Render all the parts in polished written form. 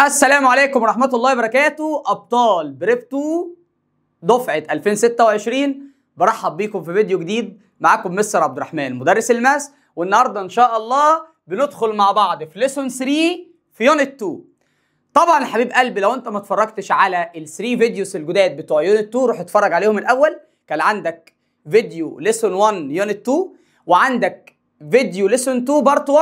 السلام عليكم ورحمة الله وبركاته. أبطال prep 2 دفعة 2026، برحب بيكم في فيديو جديد. معاكم مستر عبد الرحمن مدرس ال math، والنهارده إن شاء الله بندخل مع بعض في lesson 3 في unit 2. طبعا يا حبيب قلبي لو انت ما اتفرجتش على ال 3 videos الجداد بتوع unit 2 روح اتفرج عليهم الأول. كان عندك فيديو lesson 1 unit 2، وعندك فيديو lesson 2 part 1،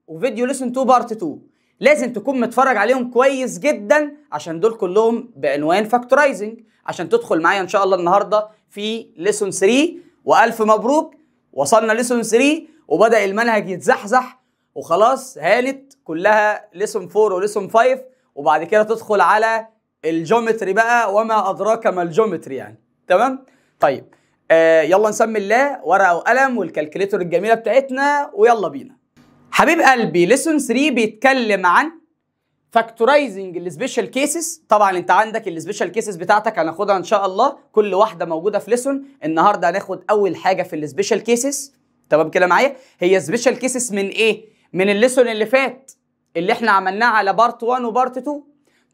وفيديو lesson 2 part 2. لازم تكون متفرج عليهم كويس جدا عشان دول كلهم بعنوان factorizing، عشان تدخل معايا ان شاء الله النهارده في lesson 3. والف مبروك، وصلنا lesson 3 وبدا المنهج يتزحزح وخلاص هانت، كلها lesson 4 و lesson 5، وبعد كده تدخل على ال geometry بقى، وما ادراك ما ال geometry يعني. تمام؟ طيب يلا نسمي الله، ورقة وقلم وال calculator الجميلة بتاعتنا ويلا بينا. حبيب قلبي lesson 3 بيتكلم عن factorizing ال special cases. طبعا انت عندك ال special cases بتاعتك هناخدها ان شاء الله، كل واحدة موجودة في lesson. النهارده هناخد اول حاجة في ال special cases. تمام كده معايا؟ هي special cases من ايه؟ من ال lesson اللي فات اللي احنا عملناه على part 1 و part 2.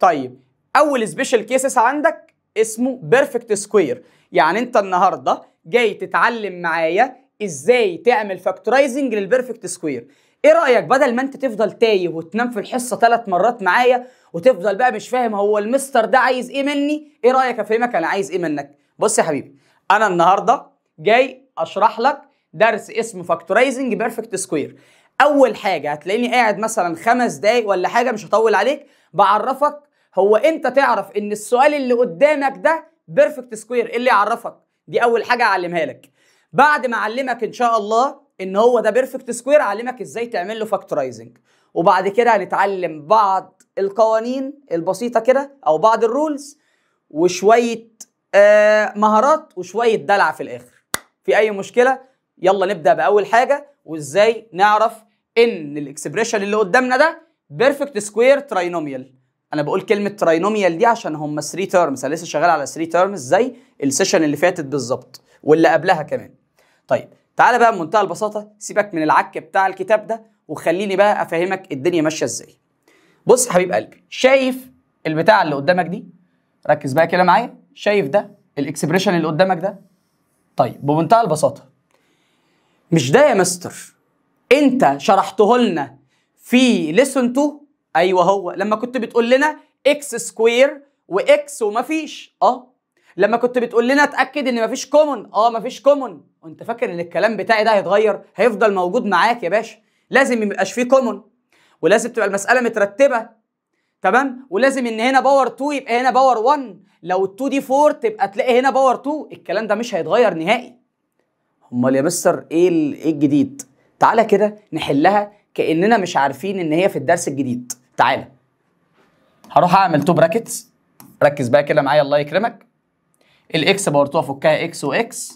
طيب اول special cases عندك اسمه perfect square. يعني انت النهارده جاي تتعلم معايا ازاي تعمل factorizing لل perfect square. ايه رأيك بدل ما انت تفضل تايه وتنام في الحصة 3 مرات معايا وتفضل بقى مش فاهم هو المستر ده عايز ايه مني، ايه رأيك افهمك انا عايز ايه منك؟ بص يا حبيبي، انا النهارده جاي اشرح لك درس اسمه factorizing perfect square. اول حاجة هتلاقيني قاعد مثلا 5 دقايق ولا حاجة، مش هطول عليك، بعرفك هو انت تعرف ان السؤال اللي قدامك ده perfect square. ايه اللي يعرفك؟ دي اول حاجة اعلمها لك. بعد ما اعلمك ان شاء الله ان هو ده perfect square، اعلمك ازاي تعمل له factorizing، وبعد كده هنتعلم بعض القوانين البسيطة كده او بعض ال rules وشوية مهارات وشوية دلع في الاخر. في اي مشكلة؟ يلا نبدا باول حاجة، وازاي نعرف ان ال expression اللي قدامنا ده perfect square trinomial. انا بقول كلمة trinomial دي عشان هم 3 terms، انا لسه شغال على 3 terms زي ال session اللي فاتت بالظبط واللي قبلها كمان. طيب تعالى بقى بمنتهى البساطة، سيبك من العك بتاع الكتاب ده وخليني بقى افهمك الدنيا ماشية ازاي. بص يا حبيب قلبي، شايف البتاع اللي قدامك دي؟ ركز بقى كده معايا، شايف ده ال expression اللي قدامك ده؟ طيب بمنتهى البساطة، مش ده يا مستر انت شرحته لنا في lesson 2؟ ايوه هو، لما كنت بتقول لنا x square و x ومفيش، لما كنت بتقول لنا اتاكد ان مفيش common، مفيش common. وانت فاكر ان الكلام بتاعي ده هيتغير؟ هيفضل موجود معاك يا باشا. لازم ميبقاش فيه common، ولازم تبقى المسالة مترتبة، تمام؟ ولازم ان هنا power 2 يبقى هنا power 1، لو ال 2 دي 4 تبقى تلاقي هنا power 2. الكلام ده مش هيتغير نهائي. امال يا مستر ايه الجديد؟ تعالى كده نحلها كاننا مش عارفين ان هي في الدرس الجديد. تعالى هروح اعمل 2 brackets، ركز بقى كده معايا الله يكرمك. ال x power 2 افكها x و x،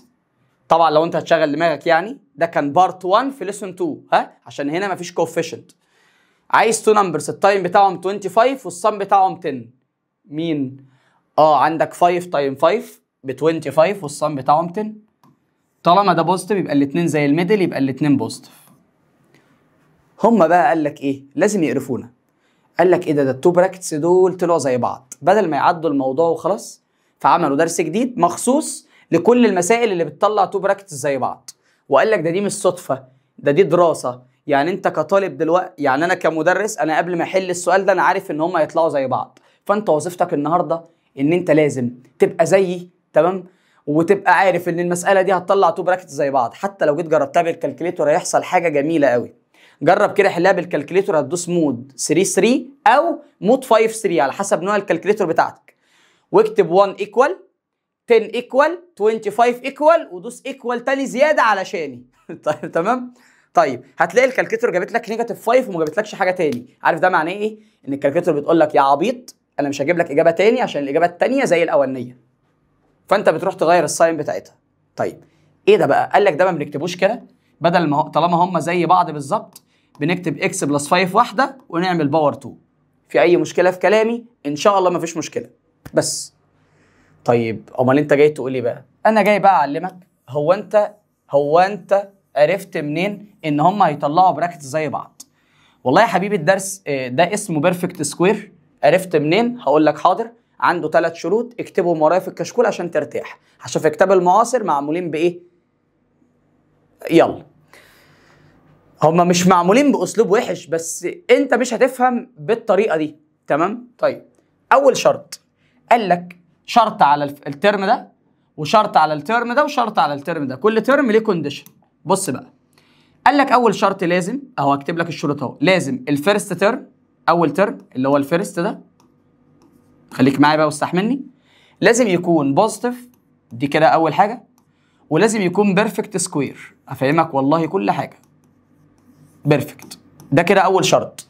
طبعا لو انت هتشغل دماغك يعني ده كان part 1 في lesson 2، ها، عشان هنا مفيش coefficient. عايز 2 numbers ال time بتاعهم 25 وال sum بتاعهم 10. مين؟ عندك 5 time 5 ب 25 وال sum بتاعهم 10. طالما ده positive يبقى الاثنين زي ال middle، يبقى الاثنين positive. هما بقى قال لك ايه؟ لازم يقرفونا. قال لك ايه ده ال two brackets دول طلعوا زي بعض، بدل ما يعدوا الموضوع وخلاص، فعملوا درس جديد مخصوص لكل المسائل اللي بتطلع two brackets زي بعض. وقال لك ده دي مش صدفة، ده دي دراسة. يعني انت كطالب دلوقتي، يعني انا كمدرس، انا قبل ما احل السؤال ده انا عارف ان هم هيطلعوا زي بعض. فانت وظيفتك النهارده ان انت لازم تبقى زيي، تمام؟ وتبقى عارف ان المسالة دي هتطلع two brackets زي بعض. حتى لو جيت جربتها بال calculator هيحصل حاجة جميلة قوي. جرب كده حلها بال calculator، هتدوس mode 3 3 او mode 5 3 على حسب نوع ال calculator بتاعتك، واكتب 1 equal 10 equal 25 equal ودوس equal تاني زيادة علشاني. طيب تمام؟ طيب هتلاقي ال calculator جابت لك negative 5 وما جابتلكش حاجة تاني. عارف ده معناه ايه؟ ان ال calculator بتقول لك يا عبيط انا مش هجيب لك اجابه تاني عشان الاجابة التانية زي الاولانية. فانت بتروح تغير ال sign بتاعتها. طيب ايه ده بقى؟ قال لك ده ما بنكتبوش كده، بدل ما طالما هم زي بعض بالظبط بنكتب x plus 5 واحدة ونعمل power 2. في اي مشكلة في كلامي؟ ان شاء الله مفيش مشكلة. بس طيب امال انت جاي تقول ايه بقى؟ انا جاي بقى اعلمك هو انت عرفت منين ان هم هيطلعوا brackets زي بعض؟ والله يا حبيبي الدرس ده اسمه perfect square. عرفت منين؟ هقول لك حاضر. عنده 3 شروط اكتبهم ورايا في الكشكول عشان ترتاح، عشان في كتاب المعاصر معمولين بايه؟ يلا هما مش معمولين باسلوب وحش، بس انت مش هتفهم بالطريقة دي، تمام؟ طيب اول شرط قال لك شرط على ال term ده، وشرط على ال term ده، وشرط على ال term ده، كل term ليه condition. بص بقى، قال لك اول شرط لازم، اهو هكتب لك الشروط اهو، لازم ال first term، اول term اللي هو ال first ده، خليك معايا بقى واستحملني، لازم يكون positive، دي كده اول حاجة، ولازم يكون perfect square. افهمك والله كل حاجة. perfect ده كده اول شرط،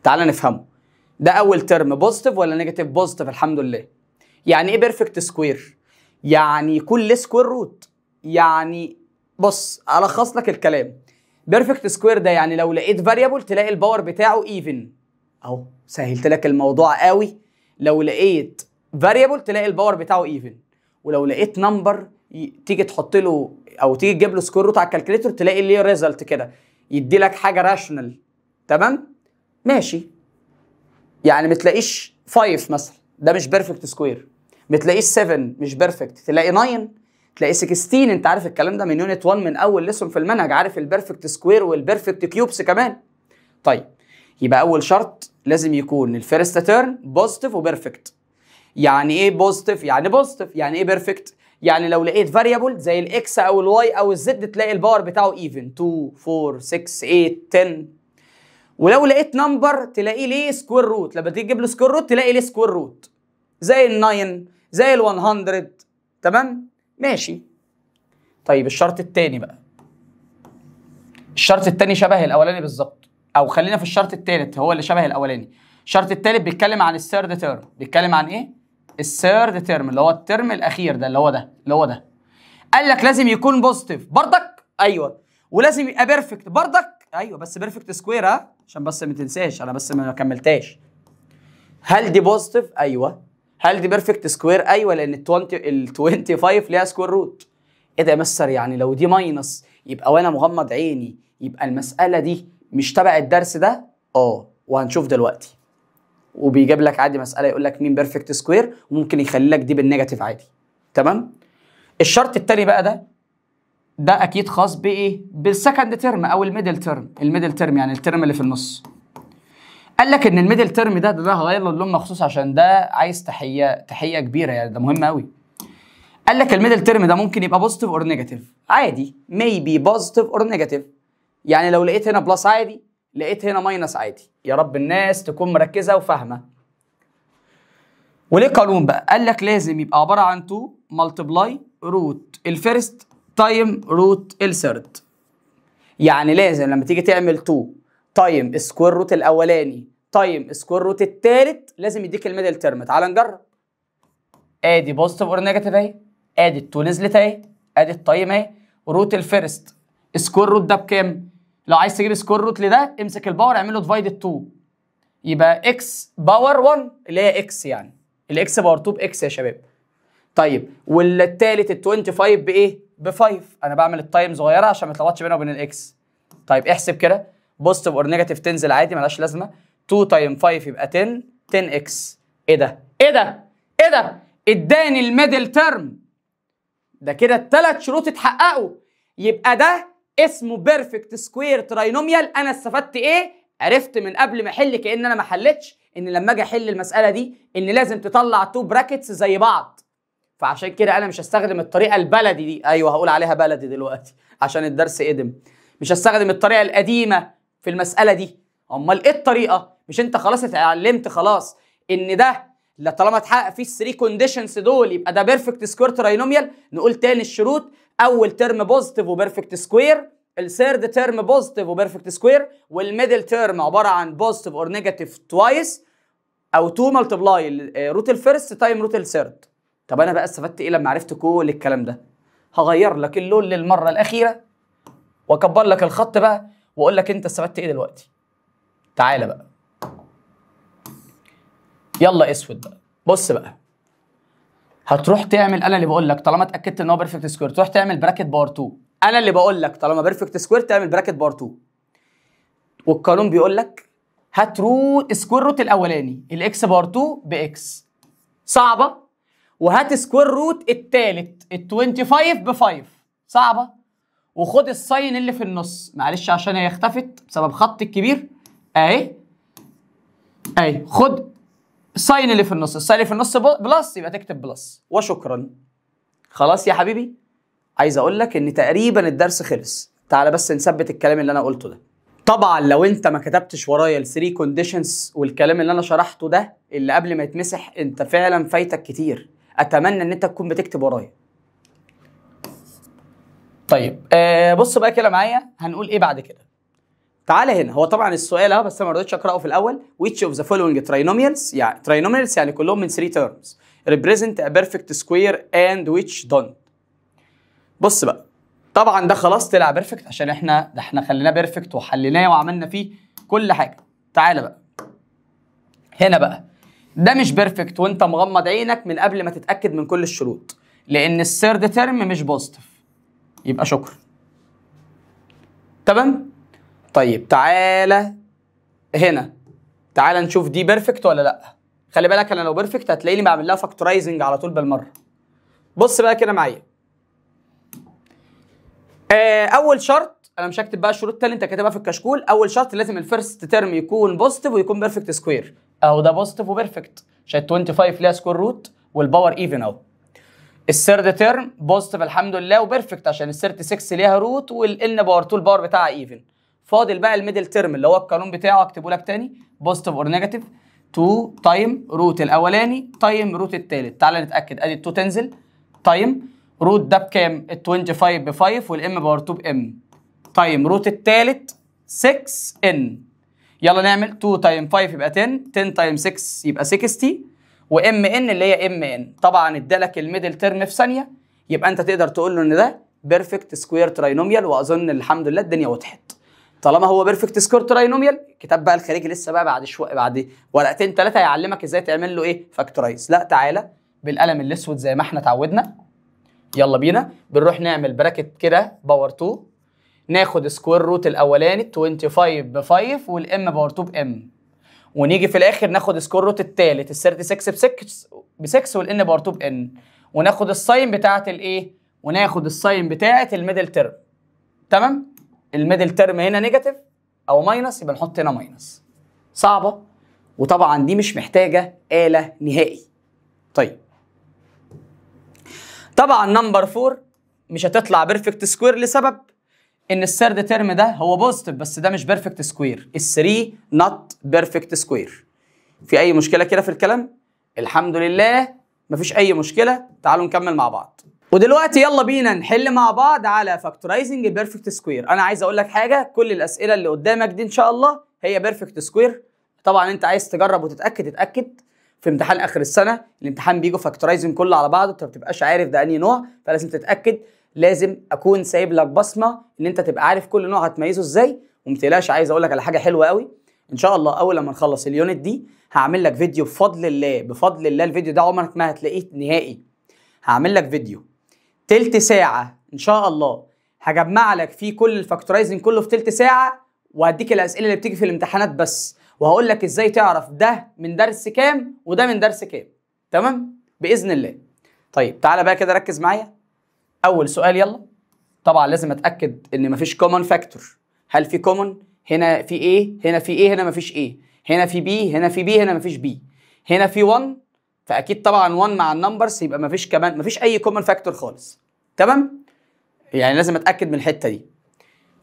تعال نفهمه. ده اول term positive ولا negative؟ positive الحمد لله. يعني ايه perfect square؟ يعني كل square root. يعني بص الخص لك الكلام، perfect square ده يعني لو لقيت variable تلاقي ال power بتاعه even. اهو سهلت لك الموضوع قوي. لو لقيت variable تلاقي ال power بتاعه even، ولو لقيت number تيجي تحط له او تيجي تجيب له square root على ال calculator تلاقي ليه result كده، يدي لك حاجة rational. تمام؟ ماشي. يعني ما تلاقيش 5 مثلا، ده مش perfect square. ما تلاقيش 7 مش perfect، تلاقي 9، تلاقي 16. انت عارف الكلام ده من unit 1، من اول lesson في المنهج، عارف ال perfect square وال perfect cubes كمان. طيب يبقى اول شرط لازم يكون ال first term positive و perfect. يعني ايه positive؟ يعني positive. يعني ايه perfect؟ يعني لو لقيت variable زي ال x او ال y او ال z تلاقي ال power بتاعه even، 2 4 6 8 10. ولو لقيت number تلاقيه ليه square root، لما تيجي تجيب له square root تلاقي ليه square root، زي ال 9 زي ال 100. تمام؟ ماشي. طيب الشرط الثاني بقى، الشرط الثاني شبه الاولاني بالظبط، او خلينا في الشرط الثالث هو اللي شبه الاولاني. الشرط الثالث بيتكلم عن ال third term، بيتكلم عن ايه؟ ال third term اللي هو ال term الاخير ده، اللي هو ده، اللي هو ده. قال لك لازم يكون positive بردك، ايوه، ولازم يبقى perfect بردك، ايوه، بس perfect square، ها، عشان بس ما تنساش، انا بس ما كملتهاش. هل دي positive؟ ايوه. هل دي perfect square؟ ايوه، لان ال 20 ال 25 ليها square root. ايه ده يا مستر؟ يعني لو دي minus يبقى وانا مغمض عيني يبقى المسالة دي مش تبع الدرس ده؟ اه، وهنشوف دلوقتي. وبيجيب لك عادي مسالة يقول لك مين perfect square، وممكن يخلي لك دي بال negative عادي. تمام؟ الشرط الثاني بقى ده اكيد خاص بايه؟ بال second term او ال middle term. ال middle term يعني ال term اللي في النص. قال لك ان ال middle term ده هغير له اللون مخصوص عشان ده عايز تحية كبيرة، يعني ده مهم قوي. قال لك ال middle term ده ممكن يبقى positive or negative عادي، may be positive or negative. يعني لو لقيت هنا plus عادي، لقيت هنا minus عادي. يا رب الناس تكون مركزه وفاهمه. وليه قانون بقى؟ قال لك لازم يبقى عبارة عن 2 multiply root ال first time root ال third. يعني لازم لما تيجي تعمل 2 time square root الاولاني time square root الثالث لازم يديك ال middle term. تعال نجرب. ادي positive or negative اهي، ادي ال 2 نزلت اهي، ادي ال time اهي، root ال first square root ده بكام؟ لو عايز تجيب square root لده امسك ال power اعمل له divide 2، يبقى x power 1 اللي هي x، يعني ال x power 2 ب x يا شباب. طيب والتالت ال 25 بايه؟ ب 5. انا بعمل ال time صغيرة عشان ما اتلخبطش بينها وبين ال x. طيب احسب كده، positive or negative تنزل عادي ملهاش لازمه، 2 time 5 يبقى 10، 10 x. ايه ده؟ ايه ده؟ ايه ده؟ اداني ال middle term. ده كده الثلاث شروط اتحققوا، يبقى ده اسمه perfect square trinomial. انا استفدت ايه؟ عرفت من قبل ما احل كأن انا ما حلتش، ان لما اجي احل المسالة دي ان لازم تطلع two brackets زي بعض. فعشان كده انا مش هستخدم الطريقة البلدي دي، ايوه هقول عليها بلدي دلوقتي عشان الدرس قدم. مش هستخدم الطريقة القديمة في المسالة دي. امال ايه الطريقة؟ مش انت خلاص اتعلمت خلاص ان ده لا طالما اتحقق فيه ال three conditions دول يبقى ده perfect square trinomial. نقول تاني الشروط: اول term positive و perfect square، ال third term positive و perfect square، وال middle term عبارة عن positive or negative twice او 2 multiply root ال first time root ال third. طب انا بقى استفدت ايه لما عرفت كل الكلام ده؟ هغير لك اللون للمرة الاخيرة واكبر لك الخط بقى واقول لك انت استفدت ايه دلوقتي. تعالى بقى، يلا اسود بقى. بص بقى، هتروح تعمل، انا اللي بقول لك طالما اتاكدت ان هو perfect square تروح تعمل bracket power 2. انا اللي بقول لك طالما perfect square تعمل bracket power 2. والقانون بيقول لك هات root square root الاولاني ال x power 2 ب x، صعبه. وهات square root الثالث ال 25 ب 5، صعبه. وخد ال sign اللي في النص، معلش عشان هي اختفت بسبب خط الكبير اهي اهي، خد ال sign اللي في النص، ال sign اللي في النص plus، يبقى تكتب plus وشكرا. خلاص يا حبيبي، عايز اقول لك ان تقريبا الدرس خلص. تعالى بس نثبت الكلام اللي انا قلته ده. طبعا لو انت ما كتبتش ورايا ال 3 conditions والكلام اللي انا شرحته ده اللي قبل ما يتمسح، انت فعلا فايتك كتير. اتمنى ان انت تكون بتكتب ورايا. طيب بص بقى كده معايا هنقول ايه بعد كده. تعالى هنا، هو طبعا السؤال اهو بس انا ما رضيتش اقراه في الاول. which of the following trinomials، يعني trinomials يعني كلهم من 3 terms، represent a perfect square and which don't. بص بقى، طبعا ده خلاص طلع perfect عشان احنا ده احنا خليناه perfect وحليناه وعملنا فيه كل حاجه. تعالى بقى هنا بقى، ده مش perfect وانت مغمض عينك من قبل ما تتاكد من كل الشروط، لان ال third term مش positive، يبقى شكرا. تمام؟ طيب تعالى هنا، تعالى نشوف دي perfect ولا لا. خلي بالك انا لو perfect هتلاقيني بعمل لها factorizing على طول بالمره. بص بقى كده معايا، اول شرط، انا مش هكتب بقى الشروط التانية انت كاتبها في الكشكول. اول شرط لازم ال first term يكون positive ويكون perfect square. اهو ده positive و perfect عشان 25 ليها square root وال power even اهو. ال third term positive الحمد لله و perfect عشان ال 36 ليها root وال n power 2 ال power بتاعها even. فاضل بقى ال middle term اللي هو القانون بتاعه اكتبه لك تاني، positive or negative 2 time root الاولاني time root التالت. تعالى نتاكد، ادي 2 تنزل time root ده بكام؟ ال 25 ب 5 وال m power 2 ب m time root التالت 6 n. يلا نعمل 2 time 5 يبقى 10، 10 time 6 يبقى 60، و m n اللي هي m n. طبعا ادالك ال middle term في ثانيه، يبقى انت تقدر تقول له ان ده perfect square trinomial. واظن الحمد لله الدنيا وضحت. طالما هو perfect square trinomial، كتاب بقى الخارجي لسه بقى بعد شويه، بعد ورقتين ثلاثه هيعلمك ازاي تعمل له ايه factorize. لا تعالى بالقلم الاسود زي ما احنا اتعودنا، يلا بينا. بنروح نعمل bracket كده power 2، ناخد square root الاولاني 25 ب 5 وال m power 2 ب m، ونيجي في الاخر ناخد square root الثالث ال 36 ب 6 وال n power 2 ب n، وناخد ال sign بتاعه الايه؟ وناخد ال sign بتاعه ال middle term. تمام؟ ال middle term هنا negative او minus، يبقى نحط هنا minus. صعبه، وطبعا دي مش محتاجه آلة نهائي. طيب طبعا number 4 مش هتطلع perfect square لسبب ان ال third term ده هو positive بس ده مش perfect square، ال 3 not perfect square. في اي مشكله كده في الكلام؟ الحمد لله مفيش اي مشكله. تعالوا نكمل مع بعض. ودلوقتي يلا بينا نحل مع بعض على factorizing ال perfect square. انا عايز اقول لك حاجه، كل الاسئله اللي قدامك دي ان شاء الله هي perfect square. طبعا انت عايز تجرب وتتاكد، اتاكد في امتحان اخر السنه، الامتحان بيجوا factorizing كله على بعضه، انت ما بتبقاش عارف ده انهي نوع، فلازم تتاكد. لازم اكون سايب لك بصمه ان انت تبقى عارف كل نوع هتميزه ازاي. وما تقلقش، عايز اقول لك على حاجه حلوه قوي ان شاء الله. اول لما نخلص ال unit دي هعمل لك فيديو بفضل الله، بفضل الله الفيديو ده عمرك ما هتلاقيه نهائي. هعمل لك فيديو تلت ساعه ان شاء الله، هجمع لك فيه كل ال factorizing كله في تلت ساعه، وهديك الاسئله اللي بتيجي في الامتحانات بس، وهقول لك ازاي تعرف ده من درس كام وده من درس كام. تمام؟ باذن الله. طيب تعالى بقى كده ركز معايا. اول سؤال يلا. طبعا لازم اتاكد ان مفيش common factor. هل في common؟ هنا في A، هنا في A، هنا مفيش A، هنا في B، هنا في B، هنا مفيش B، هنا في 1، فاكيد طبعا 1 مع ال numbers يبقى مفيش كمان، مفيش اي common factor خالص. تمام؟ يعني لازم اتاكد من الحته دي.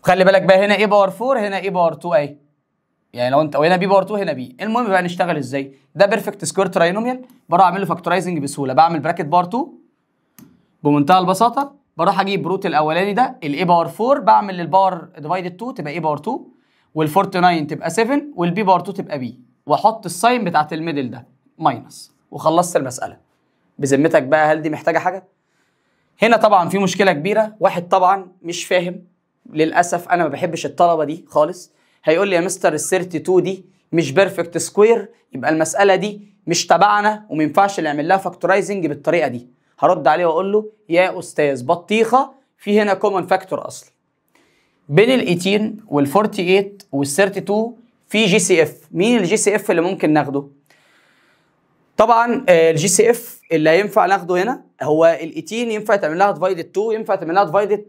وخلي بالك بقى هنا A power 4، هنا A power 2 اهي، يعني لو انت وهنا B power 2 هنا B. المهم بقى نشتغل ازاي؟ ده perfect square trinomial، بروح اعمل له factorizing بسهوله. بعمل bracket power 2 بمنتهى البساطه، بروح اجيب root الاولاني ده ال A power 4، بعمل لل power divided 2 تبقى A power 2، وال 49 تبقى 7، وال B power 2 تبقى B، واحط ال sign بتاعت ال middle ده minus، وخلصت المساله. بذمتك بقى هل دي محتاجه حاجه؟ هنا طبعا في مشكله كبيره، واحد طبعا مش فاهم، للاسف انا ما بحبش الطلبه دي خالص، هيقول لي يا مستر ال 32 دي مش perfect square، يبقى المساله دي مش تبعنا وما ينفعش نعمل لها factorizing بالطريقه دي. هرد عليه واقول له يا استاذ بطيخه، في هنا common factor اصلا بين ال 18 وال 48 وال 32، في GCF. مين ال GCF اللي ممكن ناخده؟ طبعا ال GCF اللي هينفع ناخده هنا هو ال 18، ينفع تعمل لها divided 2، ينفع تعمل لها divided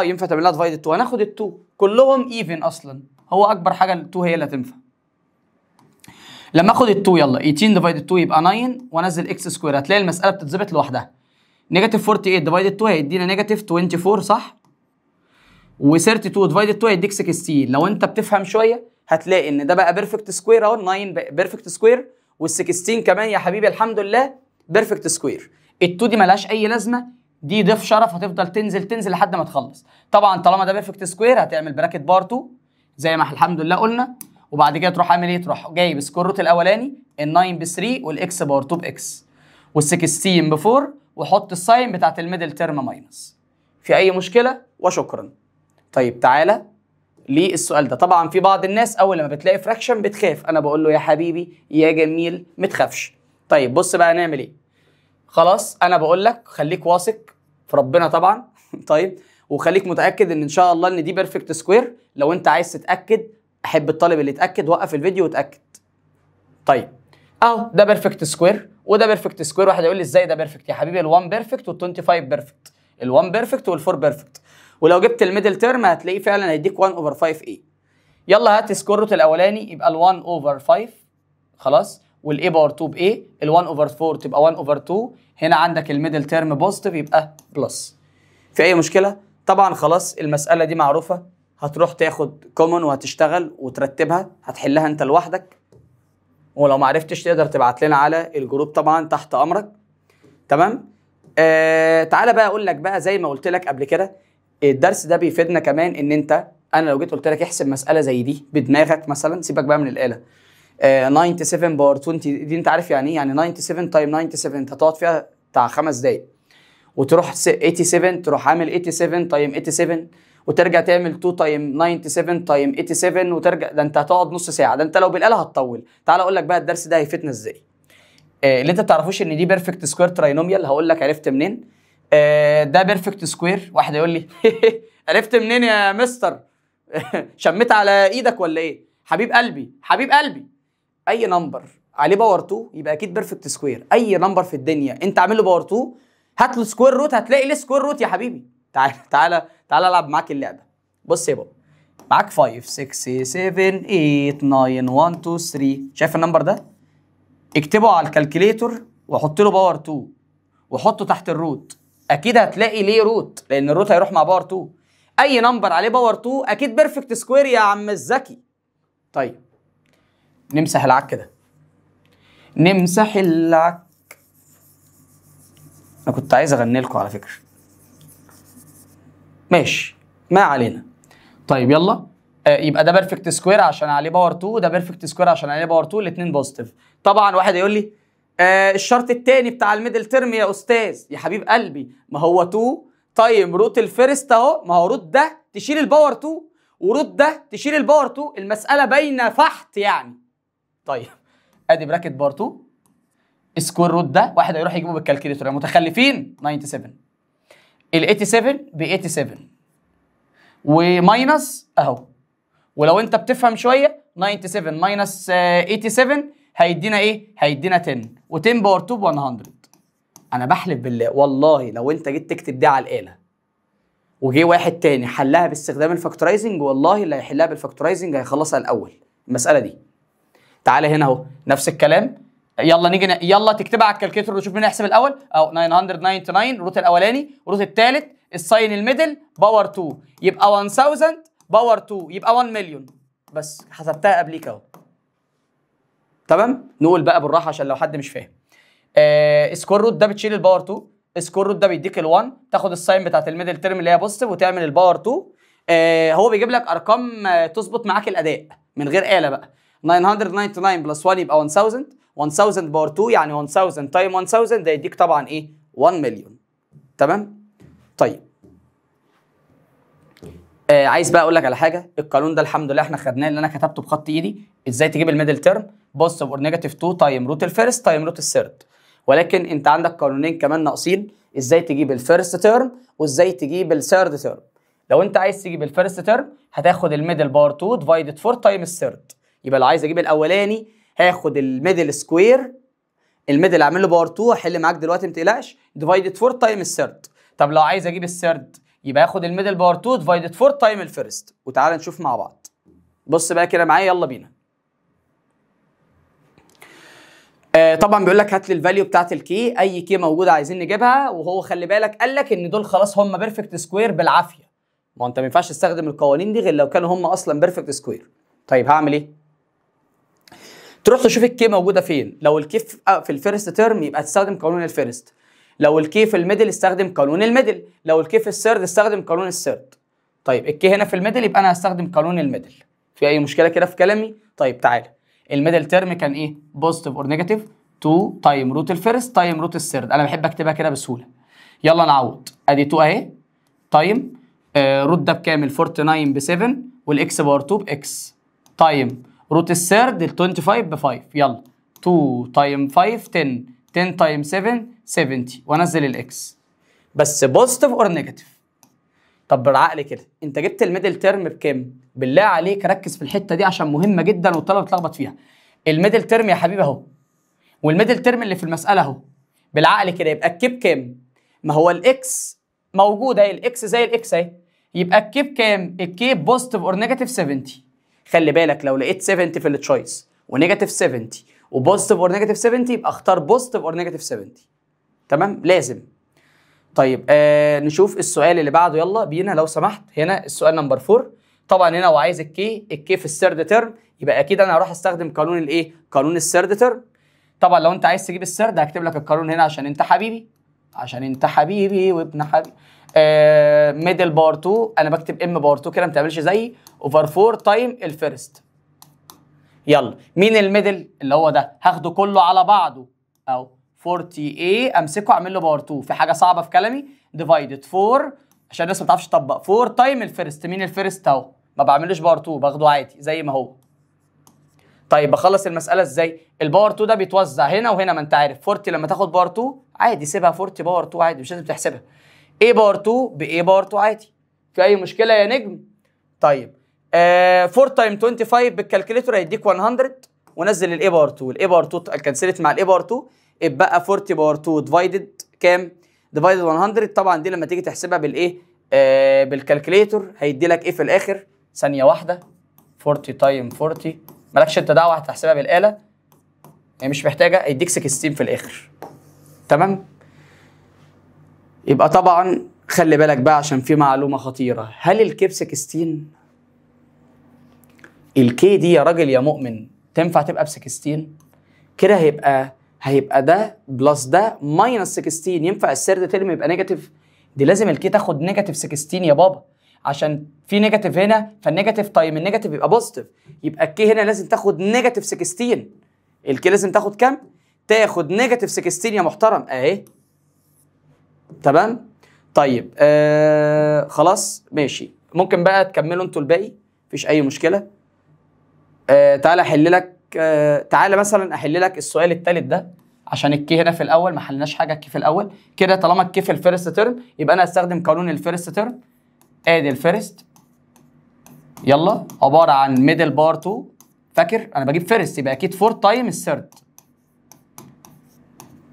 ينفع تعمل لها divided 2. هناخد ال 2، كلهم even اصلا، هو اكبر حاجة ال 2 هي اللي هتنفع. لما اخد ال 2، يلا 18 divided 2 يبقى 9 وانزل x square، هتلاقي المسالة بتتظبط لوحدها. negative 48 divided 2 هيدينا negative 24 صح؟ و32 divided 2 هيديك 16. لو انت بتفهم شوية هتلاقي ان ده بقى perfect square اهو، 9 perfect square، وال16 كمان يا حبيبي الحمد لله perfect square. ال2 دي ملهاش اي لازمه، دي ضيف شرف، هتفضل تنزل تنزل لحد ما تخلص. طبعا طالما ده perfect square هتعمل bracket power 2 زي ما الحمد لله قلنا، وبعد كده تروح عامل ايه؟ تروح جايب square root الاولاني، ال9 ب 3 وال x power 2 ب x، وال16 ب 4، وحط ال sign بتاعت ال middle term minus. في اي مشكلة؟ وشكرا. طيب تعالى للسؤال ده. طبعا في بعض الناس اول لما بتلاقي fraction بتخاف، انا بقول له يا حبيبي يا جميل ما تخافش. طيب بص بقى نعمل ايه. خلاص انا بقول لك خليك واثق في ربنا طبعا طيب، وخليك متاكد ان ان شاء الله ان دي perfect square. لو انت عايز تتاكد، احب الطالب اللي يتاكد، وقف الفيديو وتاكد. طيب اهو ده perfect square وده perfect square. واحد يقول لي ازاي ده perfect؟ يا حبيبي ال1 perfect وال25 perfect، ال1 perfect وال4 perfect، ولو جبت ال middle term هتلاقيه فعلا هيديك 1 over 5 a. يلا هات square root الاولاني، يبقى ال1 over 5 خلاص، وال a power 2 ب a، ال1 over 4 تبقى 1 over 2. هنا عندك ال middle term positive يبقى plus. في اي مشكلة؟ طبعا خلاص المسالة دي معروفة، هتروح تاخد common وهتشتغل وترتبها، هتحلها انت لوحدك، ولو ما عرفتش تقدر تبعت لنا على ال group طبعا تحت امرك. تمام. تعالى بقى اقول لك بقى زي ما قلت لك قبل كده، الدرس ده بيفيدنا كمان ان انت، انا لو جيت قلت لك احسب مسالة زي دي بدماغك مثلا، سيبك بقى من الاله، 97 power 20 دي انت عارف يعني ايه؟ يعني 97 time 97، انت هتقعد فيها بتاع 5 دقايق، وتروح 87 تروح عامل 87 time 87، وترجع تعمل 2 time 97 time 87، وترجع، ده انت هتقعد نص ساعة، ده انت لو بالاله هتطول. تعال اقول لك بقى الدرس ده هيفيدنا ازاي. اللي انت ما بتعرفوش ان دي perfect square trinomial، هقول لك عرفت منين. ده perfect square. واحد يقول لي عرفت منين يا مستر؟ شميت على ايدك ولا ايه؟ حبيب قلبي حبيب قلبي، اي number عليه power 2 يبقى اكيد perfect square. اي number في الدنيا انت عامل له power 2 هات له square root، هتلاقي ليه square root يا حبيبي. تعالى تعالى تعالى العب معاك اللعبة. بص يا بابا، معاك 5 6 7 8 9 1 2 3، شايف ال number ده؟ اكتبه على ال calculator وحط له power 2 وحطه تحت ال root، اكيد هتلاقي ليه root، لان ال root هيروح مع power 2. اي number عليه power 2 اكيد perfect square يا عم الزكي. طيب نمسح العك ده، نمسح العك. انا كنت عايز اغني لكم على فكرة، ماشي ما علينا. طيب يلا، يبقى ده perfect square عشان عليه power 2، ده perfect square عشان عليه power 2، الاثنين positive. طبعا واحد يقول لي الشرط الثاني بتاع ال middle term يا استاذ، يا حبيب قلبي ما هو 2 time root ال first اهو، ما هو root ده تشيل ال power 2 و root ده تشيل ال power 2، المسالة باينة فحت يعني. طيب ادي bracket power 2 square root ده، واحد هيروح يجيبه بال calculator يا متخلفين، 97 ال 87 ب 87 و minus اهو، ولو انت بتفهم شوية 97 minus 87 هيدينا ايه؟ هيدينا 10، و10 power 2 ب 100. انا بحلف بالله والله لو انت جيت تكتب دي على الاله وجي واحد تاني حلها باستخدام ال factorizing، والله اللي هيحلها بال factorizing هيخلصها الاول المسالة دي. تعالى هنا اهو نفس الكلام، يلا نيجي يلا تكتبها على ال calculator وشوف مين هيحسب الاول. اهو 999 root الاولاني root الثالث ال sign ال middle power 2 يبقى 1000 power 2 يبقى 1 مليون، بس حسبتها قبليك اهو. تمام، نقول بقى بالراحة عشان لو حد مش فاهم. square root ده بتشيل ال power 2، square root ده بيديك ال1، تاخد ال sign بتاعت ال middle term اللي هي positive وتعمل ال power 2. هو بيجيب لك ارقام تظبط معاك الاداء من غير آلة بقى. 999 plus 1 يبقى 1000، 1000 power 2 يعني 1000 time 1000 ده يديك طبعا ايه 1 مليون. تمام. طيب عايز بقى اقول لك على حاجة. القانون ده الحمد لله احنا خدناه، اللي انا كتبته بخط ايدي، ازاي تجيب ال middle term positive or negative 2 time root ال first time root ال third. ولكن انت عندك قانونين كمان ناقصين، ازاي تجيب ال first term وازاي تجيب ال third term. لو انت عايز تجيب ال first term هتاخد ال middle power 2 divided 4 times ال third. يبقى لو عايز اجيب الاولاني هاخد ال middle square، ال middle اعمل له power 2، هحل معاك دلوقتي ما تقلقش، divided 4 times ال third. طب لو عايز اجيب ال third يبقى اخد ال middle power 2 divided 4 times ال first. وتعالى نشوف مع بعض. بص بقى كده معايا، يلا بينا. طبعا بيقول لك هات لي ال value بتاعت ال k، اي k موجودة عايزين نجيبها. وهو خلي بالك قال لك ان دول خلاص هم perfect square بالعافية، ما انت ما ينفعش تستخدم القوانين دي غير لو كانوا هم اصلا perfect square. طيب هعمل ايه؟ تروح تشوف ال k موجودة فين. لو ال k في ال first term يبقى تستخدم قانون ال first، لو ال k في ال middle استخدم قانون ال middle، لو ال k في ال third استخدم قانون ال third. طيب ال k هنا في ال middle يبقى انا هستخدم قانون ال middle. في اي مشكلة كده في كلامي؟ طيب تعالى، ال middle term كان ايه؟ positive or negative 2 times root ال first times root ال third. انا بحب اكتبها كده بسهولة. يلا نعوض، ادي 2 اهي times root ده بكام؟ ال 49 ب 7 وال x power 2 ب x times root ال third ال 25 ب 5. يلا 2 times 5 10، 10 times 7 70، وانزل ال x. بس positive or negative. طب بالعقل كده، انت جبت ال middle term بكام؟ بالله عليك ركز في الحتة دي عشان مهمة جدا والطلبة بتلخبط فيها. ال middle term يا حبيبي اهو، وال middle term اللي في المسالة اهو. بالعقل كده يبقى ال k بكام؟ ما هو ال x موجود اهي، ال x زي ال x اهي، يبقى ال k بكام؟ ال k positive or negative 70. خلي بالك لو لقيت 70 في ال choice و negative 70 و positive or negative 70 يبقى اختار positive or negative 70. تمام؟ لازم. طيب نشوف السؤال اللي بعده، يلا بينا لو سمحت. هنا السؤال number 4. طبعا هنا هو عايز ال k، ال k في ال third term، يبقى اكيد انا هروح استخدم قانون الايه؟ قانون ال third term. طبعا لو انت عايز تجيب ال third هكتب لك القانون هنا عشان انت حبيبي، عشان انت حبيبي وابن حبيبي. middle power 2، انا بكتب m power 2 كده ما تعملش زيي، over 4 times ال first. يلا مين ال middle؟ اللي هو ده، هاخده كله على بعضه اهو 40 a، امسكه اعمل له power 2. في حاجة صعبة في كلامي؟ divided 4 عشان الناس ما بتعرفش تطبق. 4 times ال first، مين ال first اهو، ما بعملوش power 2 باخده عادي زي ما هو. طيب بخلص المسالة ازاي؟ ال power 2 ده بيتوزع هنا وهنا، ما انت عارف 40 لما تاخد power 2 عادي سيبها 40 power 2 عادي، مش لازم تحسبها. a power 2 ب a power 2 عادي. في اي مشكلة يا نجم؟ طيب 4 times 25 بال calculator هيديك 100، ونزل ال a power 2، ال a power 2 كنسلت مع ال a power 2، اتبقى 40 power 2 divided كام؟ divided 100. طبعا دي لما تيجي تحسبها بالايه؟ بال calculator هيدي لك ايه في الاخر؟ ثانية واحدة، 40 times 40، مالكش انت دعوه هتحسبها بالاله، هي مش محتاجه، هيديك 16 في الاخر. تمام؟ يبقى طبعا خلي بالك بقى عشان في معلومة خطيرة. هل ال k ب 16؟ ال k دي يا راجل يا مؤمن تنفع تبقى ب 16؟ كده هيبقى ده plus ده minus 16، ينفع ال third term يبقى negative؟ دي لازم ال k تاخد negative 16 يا بابا، عشان في negative هنا، فال negative times ال negative يبقى positive، يبقى ال k هنا لازم تاخد negative 16. ال k لازم تاخد كام؟ تاخد negative 16 يا محترم اهي. تمام؟ طيب خلاص ماشي، ممكن بقى تكملوا انتوا الباقي، مفيش اي مشكلة. تعالى احل لك، تعالى مثلا احل لك السؤال الثالث ده، عشان ال k هنا في الاول ما حلناش حاجة. ال k في الاول كده طالما ال k في ال first term يبقى انا هستخدم قانون ال first term. ادي ال first، يلا عبارة عن middle power 2، فاكر انا بجيب first يبقى اكيد 4 times ال third.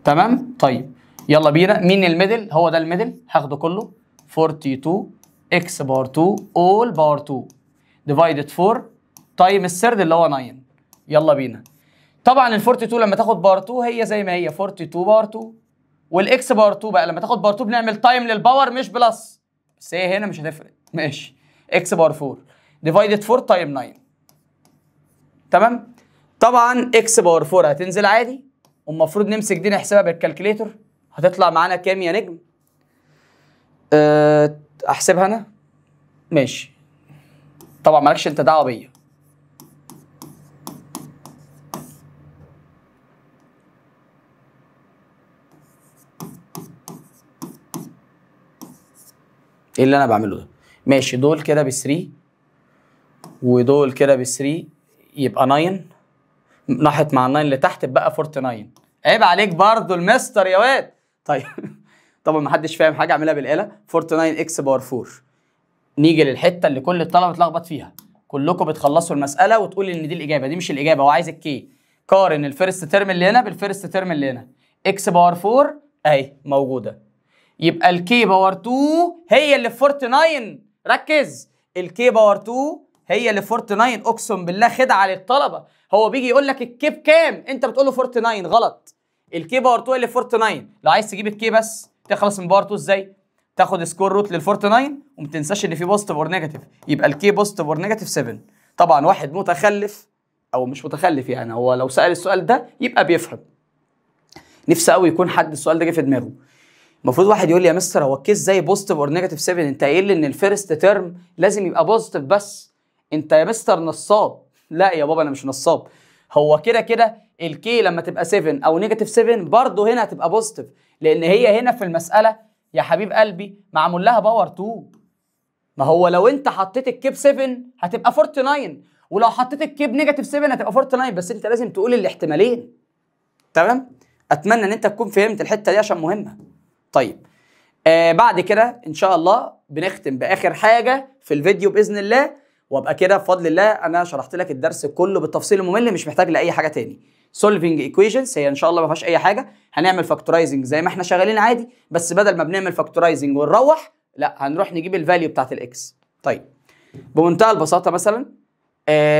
تمام؟ طيب يلا بينا، مين ال middle؟ هو ده ال middle، هاخده كله 42 x power 2 all power 2 divided 4 times ال third اللي هو 9. يلا بينا. طبعا ال 42 لما تاخد power 2 هي زي ما هي 42 power 2، وال x power 2 بقى لما تاخد power 2 بنعمل times لل power مش plus، بس هي هنا مش هتفرق ماشي. x power 4 divided 4 times 9. تمام؟ طبعا x power 4 هتنزل عادي، والمفروض نمسك دي نحسبها بال calculator، هتطلع معانا كام يا نجم؟ احسبها انا؟ ماشي. طبعا مالكش انت دعوه بيا. ايه اللي انا بعمله ده؟ ماشي، دول كده ب 3 ودول كده ب 3 يبقى 9، راحت مع ال 9 اللي تحت بقى 49. عيب عليك برضو المستر يا واد. طيب طبعا ما حدش فاهم حاجة، اعملها بالاله. 49 x power 4 نيجي للحتة اللي كل الطلبة اتلخبط فيها. كلكم بتخلصوا المسالة وتقول ان دي الاجابة، دي مش الاجابة، هو عايز ال k. قارن ال first term اللي هنا بال first term اللي هنا. x power 4 اهي موجودة، يبقى ال k power 2 هي اللي في 49. ركز، ال k power 2 هي اللي 49. اقسم بالله خدعه للطلبة، هو بيجي يقول لك ال k بكام، انت بتقول له 49، غلط. ال k power 2 اللي 49. لو عايز تجيب ال k بس تخلص من power 2 ازاي؟ تاخد square root لل 49 وما تنساش ان في positive or negative، يبقى ال k positive or negative 7. طبعا واحد متخلف او مش متخلف يعني، هو لو سأل السؤال ده يبقى بيفهم. نفسي قوي يكون حد السؤال ده جه في دماغه. المفروض واحد يقول لي يا مستر هو ال k ازاي positive or negative 7؟ انت قايل لي ان ال first term لازم يبقى positive بس، انت يا مستر نصاب. لا يا بابا انا مش نصاب، هو كده كده ال k لما تبقى 7 او negative 7 برضه هنا هتبقى positive، لان هي هنا في المسالة يا حبيب قلبي معمول لها power 2. ما هو لو انت حطيت ال k ب 7 هتبقى 49، ولو حطيت ال k ب negative 7 هتبقى 49، بس انت لازم تقول الاحتمالين. تمام؟ اتمنى ان انت تكون فهمت الحتة دي عشان مهمة. طيب بعد كده ان شاء الله بنختم باخر حاجة في الفيديو باذن الله، وابقى كده بفضل الله انا شرحت لك الدرس كله بالتفصيل الممل، مش محتاج لاي حاجة تاني. solving equations هي ان شاء الله ما فيهاش اي حاجة، هنعمل factorizing زي ما احنا شغالين عادي، بس بدل ما بنعمل factorizing ونروح، لا هنروح نجيب ال value بتاعت ال x. طيب بمنتهى البساطة مثلا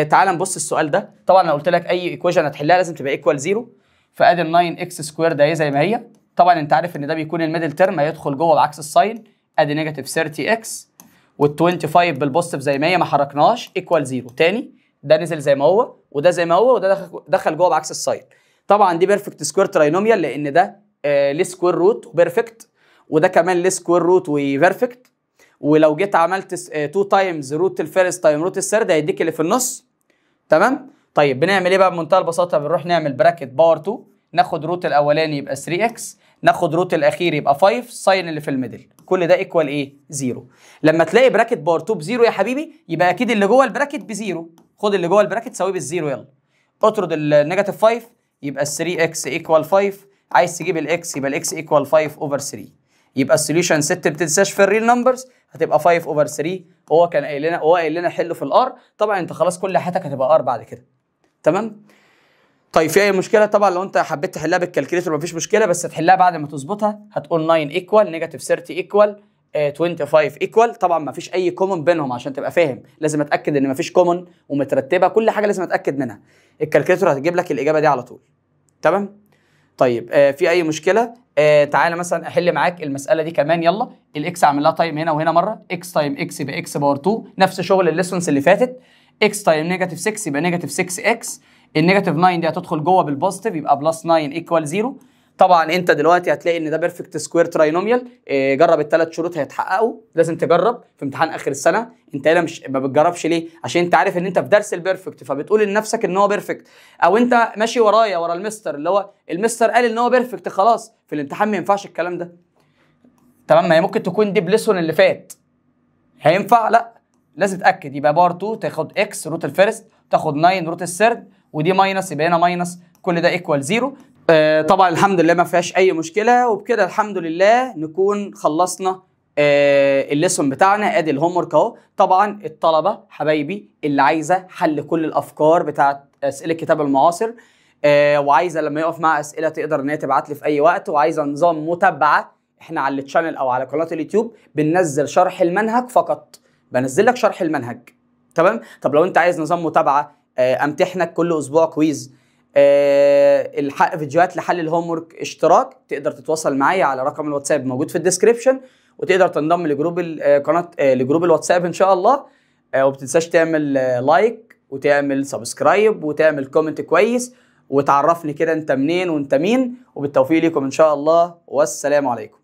تعال نبص السؤال ده. طبعا انا قلت لك اي equation هتحلها لازم تبقى equal 0، فادي ال 9 x square ده زي ما هي. طبعا انت عارف ان ده بيكون ال middle term هيدخل جوه بعكس ال sign، ادي negative 30 x وال 25 بال positive زي ما هي ما حركناهاش equal 0. تاني ده نزل زي ما هو وده زي ما هو وده دخل جوه بعكس ال sign. طبعا دي perfect square trinomial لان ده ليه square root و perfect، وده كمان ليه square root و perfect، ولو جيت عملت 2 times root ال first time root ال third هيديك اللي في النص. تمام؟ طيب بنعمل ايه بقى؟ بمنتهى البساطة بنروح نعمل bracket power 2، ناخد root الاولاني يبقى 3 x، ناخد root الاخير يبقى 5 sign اللي في ال middle، كل ده equal ايه؟ 0. لما تلاقي bracket power 2 ب zero يا حبيبي يبقى اكيد اللي جوه ال bracket ب zero، خد اللي جوه ال bracket ساويه بال zero. يلا اطرد ال negative 5 يبقى 3 x equal 5، عايز تجيب ال x يبقى ال x equal 5 over 3، يبقى ال solution set ما بتنساش في ال real numbers هتبقى 5 over 3. هو كان قايل لنا، هو قايل لنا حله في ال R، طبعا انت خلاص كل حياتك هتبقى R بعد كده. تمام؟ طيب في اي مشكلة؟ طبعا لو انت حبيت تحلها بال calculator مفيش مشكلة، بس تحلها بعد ما تظبطها. هتقول 9 equal negative 30 equal 25 equal، طبعا مفيش اي common بينهم عشان تبقى فاهم، لازم اتاكد ان مفيش common ومترتبه، كل حاجة لازم اتاكد منها. ال calculator هتجيب لك الاجابة دي على طول. تمام؟ طيب في اي مشكلة؟ تعالى مثلا احل معاك المسالة دي كمان. يلا ال x اعمل لها time هنا وهنا مرة، x time x يبقى x power 2، نفس شغل ال lessons اللي فاتت. x time negative 6 يبقى negative 6 x، ال negative 9 دي هتدخل جوه بال positive يبقى plus 9 equal 0. طبعا انت دلوقتي هتلاقي ان ده perfect square trinomial. جرب الثلاث شروط هيتحققوا، لازم تجرب في امتحان اخر السنة. انت هنا مش ما بتجربش ليه؟ عشان انت عارف ان انت في درس ال perfect، فبتقول لنفسك ان هو perfect، او انت ماشي ورايا ورا المستر اللي هو المستر قال ان هو perfect، خلاص في الامتحان ما ينفعش الكلام ده. تمام؟ ما هي ممكن تكون دي ب lesson اللي فات، هينفع؟ لا، لازم تتاكد. يبقى power 2 تاخد x root ال first، تاخد 9 root ال third، ودي minus يبقى هنا minus، كل ده equal 0. طبعا الحمد لله ما فيهاش اي مشكلة، وبكده الحمد لله نكون خلصنا ال lesson بتاعنا. ادي ال homework اهو. طبعا الطلبة حبايبي اللي عايزه حل كل الافكار بتاعت اسئلة كتاب المعاصر، وعايزه لما يقف مع اسئلة تقدر ان هي تبعت لي في اي وقت، وعايزه نظام متابعه، احنا على ال channel او على قناة اليوتيوب بننزل شرح المنهج فقط، بنزل لك شرح المنهج. تمام؟ طب لو انت عايز نظام متابعه، امتحنك كل اسبوع quiz، الحق فيديوهات لحل ال homework، اشتراك، تقدر تتواصل معايا على رقم الواتساب موجود في ال description، وتقدر تنضم ل group القناة، ل group الواتساب ان شاء الله. وبتنساش تعمل like وتعمل subscribe وتعمل comment كويس، وتعرفني كده انت منين وانت مين. وبالتوفيق لكم ان شاء الله، والسلام عليكم.